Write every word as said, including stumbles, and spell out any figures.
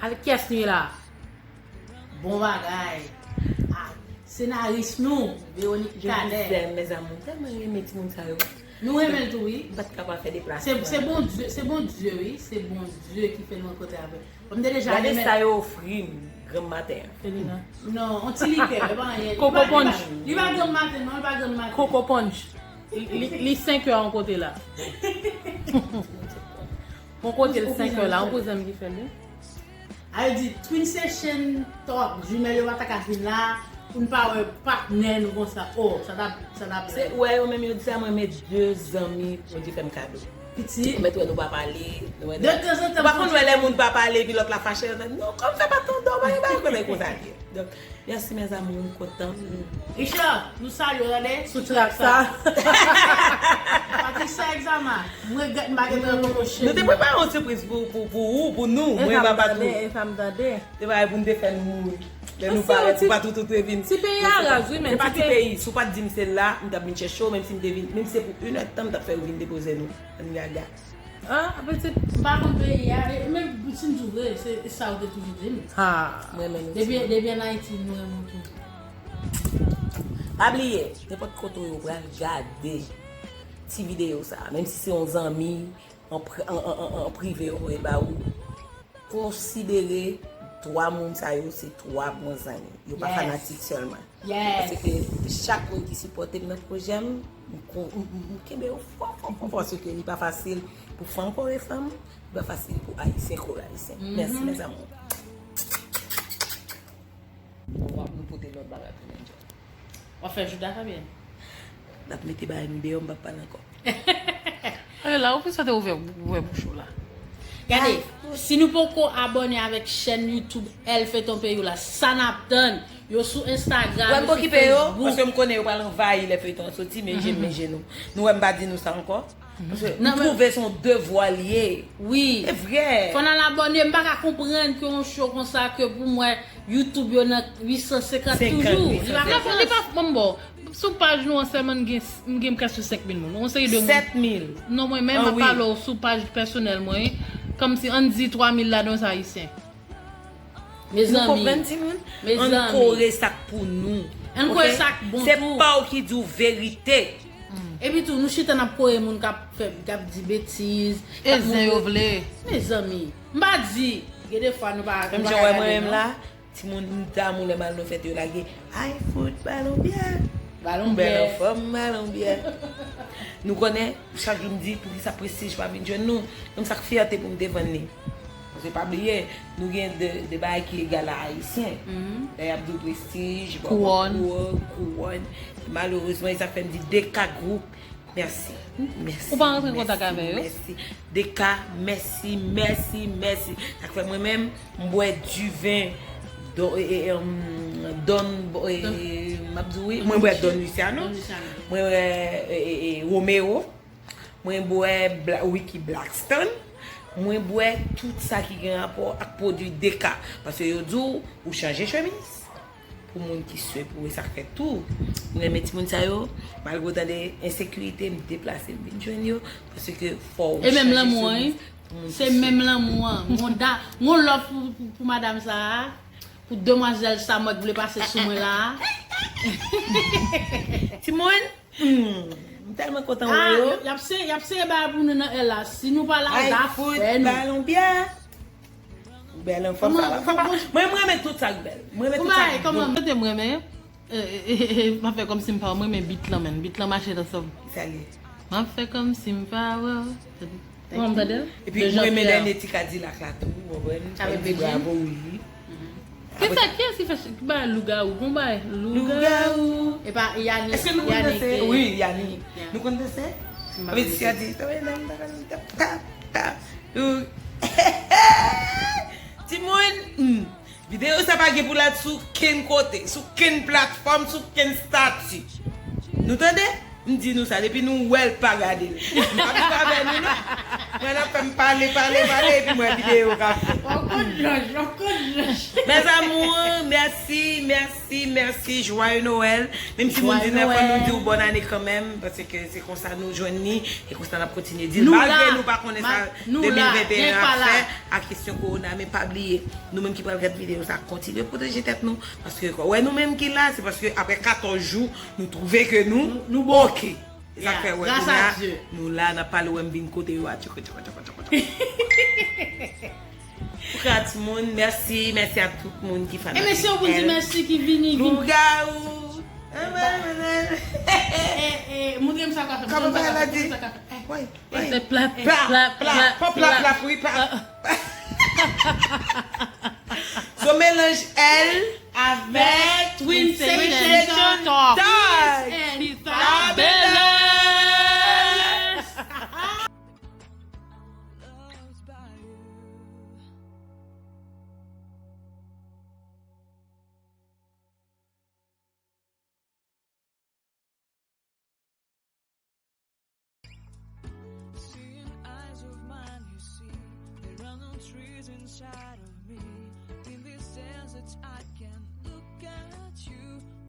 Al kyès nou ye la? Bon bagay. Ah, senaris nou, Véronique Cadet. Je vous aime, mes amours. M tèlman renmen timoun sa yo. Nou renmen l tou, wi. M pa t ka pa fè deplase. Se, se Bondye, se Bondye, wi. Se Bondye ki fè n rankontre avè l. Bon, m te deja renmen. Gade sa yo ofri m granm maten an. Felina. Non, on ti likè, e pa anyen. Koko Punch. Li pa granm maten, non, li pa granm maten. Koko Punch. Li, li, li senk è yon kote la. Yon kote l senk è la, yon kouzen m ki fè l, wi. A yo di, Twin Session Talk, jimèl yo pa ta ka vin la, pou n pa wè patnè nou konsa. Oh, sa t ap, sa t ap Se, ou wè, yo menm yo di sa, mwen met de zanmi, Bondye fè m kado. Piti. Ou mèt wè nou pa pale, nou wè De tanzantan, ou pa konn wè lè moun pa pale, epi lòt la fache, non, kòm fè pa tande, w pa gen bagay konsa l ye. Donk, mèsi, mes amours, m kontan. Richard, nou salye w, tande? Sou trak sa. Patricia Exama, m regrèt m pa gen pran pwopo cheri. Nou te prepare yon sipriz pou, pou, pou ou, pou nou. Mwen, m pa tou. E sa m tande, e sa m tande. Se pa pou n te fè nou mouri. Lè nou parèt, ou pa tou tou vin. Ti peyi a raz, wi, men se pa ti peyi. Si w pa t di m se la, m t ap vin chèche w, menm si m te vin, menm si se pou inèdtan, m t ap fè yo vin depoze nou. Ann gaga. Ah, apre se, m pa konn peyi a, e menm si m di w vre, se sa ou te toujou di m. Ha, m renmen nou. Depi, depi ann Ayiti, m renmen w toujou. Pa bliye, nenpòt kote w ye, w pral gade ti videyo sa, menm si se yon zanmi, an pri-, an, an, an, an prive yo voye l ba ou, konsidere twa moun sa yo se twa bon zanmi. Yo pa fanatik sèlman. Paske chak moun ki sipòte m nan pwojè m, m kon-, m, m, m kenbe yo fò, fò, fò, fò, paske li pa fasil pou fanm kore fanm, li pa fasil pou Ayisyen kore Ayisyen. Mèsi, mes amours. Bon, w ap nou pote lòt bagay pou nou enjoy. W ap fè jouda konbyen? N ap mete bagay nou deyò, m p ap pale ankò. Ale la, ou pi sante ouvè, ouvè bouch ou la. Gade, si nou poko abòne avèk chèn YouTube El Feuilleton Peyou la, sa n ap tann? Yo sou Instagram, yo sou Facebook. Wè m pokipe yo, paske m konnen yo pral anvayi lè feyton an soti, men je, men je nou. Nou wè m pa di nou sa ankò. Paske m twouve se yon devwa l ye. Wi. Se vre. Fò n al abòne. M pa ka konprann ke yon show konsa ke pou mwen, YouTube yo nan uit san senkant toujou. Li pa fè, li pa, bon, bon. Sou paj nou an sèlman, m gen, m gen prèske senk mil moun. Yon seri de moun. Sèt mil. Non, mwen menm, m ap pale w sou paj pèsonèl mwen, wi. Kòmsi, ann di twa mil ladan yo se Ayisyen. Mezanmi. Nou konprann, timoun? Mezanmi. Ann kore sa k pou nou. Ann kore sa k bon tou. Se pa w ki di w verite. Epi tou, nou chita n ap kore moun k ap fè, k ap di betiz, k ap montre. E zen yo vle. Mezanmi, m pa di, gen de fwa nou pa, nou pa ka gade, non. Menm jan w wè mwen menm la, timoun, m damou lè m al nan fèt yo lage, ay fout balon byè. Balon byè. M bèl anfòm, balon byè. Nou konnen, chak jou m di, poukisa Prestige pa vin jwenn nou? Menm sa k fyète pou m te vann li. Paske pa bliye, nou gen de, de bagay ki egal a ayisyen. Lè y ap di w Prestige, kouwòn, kouwòn. Malerezman, e sa k fè m di D K Group, mèsi. Mèsi. Ou pa rantre kontak avè yo? Mèsi. D K, mèsi, mèsi, mèsi. Sa k fè mwen menm, m bwè diven, don, e, e, em, don, e, m ap di w wi, mwen bwè Don Luciano. Don Luciano. Mwen bwè, e, e, e, Romeo. Mwen bwè Bla-, Wiki Blackstone. Mwen bwè tout sa ki gen rapò ak pwodui D K. Paske yo di w, ou chanje chemiz pou moun ki swe pou e sa k fè tou. Mwen renmen timoun sa yo. Malgre w tande ensekirite, m deplase, m vin jwenn yo. Paske fò w chanje chemiz pou moun ki swe. E menm lanmou an, wi. Se menm lanmou an. Gon da-, gon love pou, pou, pou madam sa a. Pou demwazèl sa mwen k vle pase sou mwen la a. Timoun, hmm, m tèlman kontan wè yo. Y ap se, y ap seye bagay pou nou nan L la. Si nou pa la, zafè nou. Ay fout balon byè. Ou bèl anfòm sa la. Mwen, mwen renmen tout sa k bèl. Mwen renmen tout sa k bon. Kote m renmen? E, e, e, e, m ap fè kòmsi m pa wè w, mwen renmen beat lan, menn. Beat lan mache nan sanm. Sa l ye? M ap fè kòmsi m pa wè w. Kòman m tande l? Epi mwen renmen dènye ti Kadilak la tou, ou konprann? Avèk Bedjine? Bravo, wi. Kisa, kiyès ki fè ki bay lougawou? Gon bay lougawou. E pa Yannick. Èske nou konn danse? Wi, Yannick. Nou konn danse? Avè di si a di, tap, tap, tap, tap. Timoun, hmm. Videyo sa pa gen pou l al sou kenn kote, sou kenn platfòm, sou kenn stati. Nou tande? M di nou sa, depi nou wè l pa gade l. M p ap viv avè nou non. Mwen ap fè m pale, pale, pale, epi mwen videyo k ap fèt. Mes amours, mèsi, mèsi, mèsi, joyeux Noël. Menm si moun di n ap fè nou di w bòn ane kanmenm, paske se konsa nou jwenn li, e konsa n ap kontinye di l. Malgre nou pa konnen sa de mil venteyen ap fè a kesyon kowona, men pa bliye, nou menm ki pral gad videyo sa, kontinye pwoteje tèt nou, paske wè nou menm ki la, se paske apre katòz jou, nou twouve ke nou, nou bon. Oke. E sa k fè wè kounye a, nou la, n ap pale, wè m vin kote yo a. Tchoko, tchoko, tchoko, tchoko, tchoko. Pou kat moun, mèsi, mèsi a tout moun ki fanatik. E mesye, ou pou di mèsi ki vini, vini. Lougawou. Montre m sa w ka fè. Kòman bagay la di? Woy, woy. Pla, pla, pla, pla, pla, pla, wi, pla. Son melanj L avèk Twin Station Talk. Peace and fabulous. Seeing eyes of mine, you see, there are no trees inside of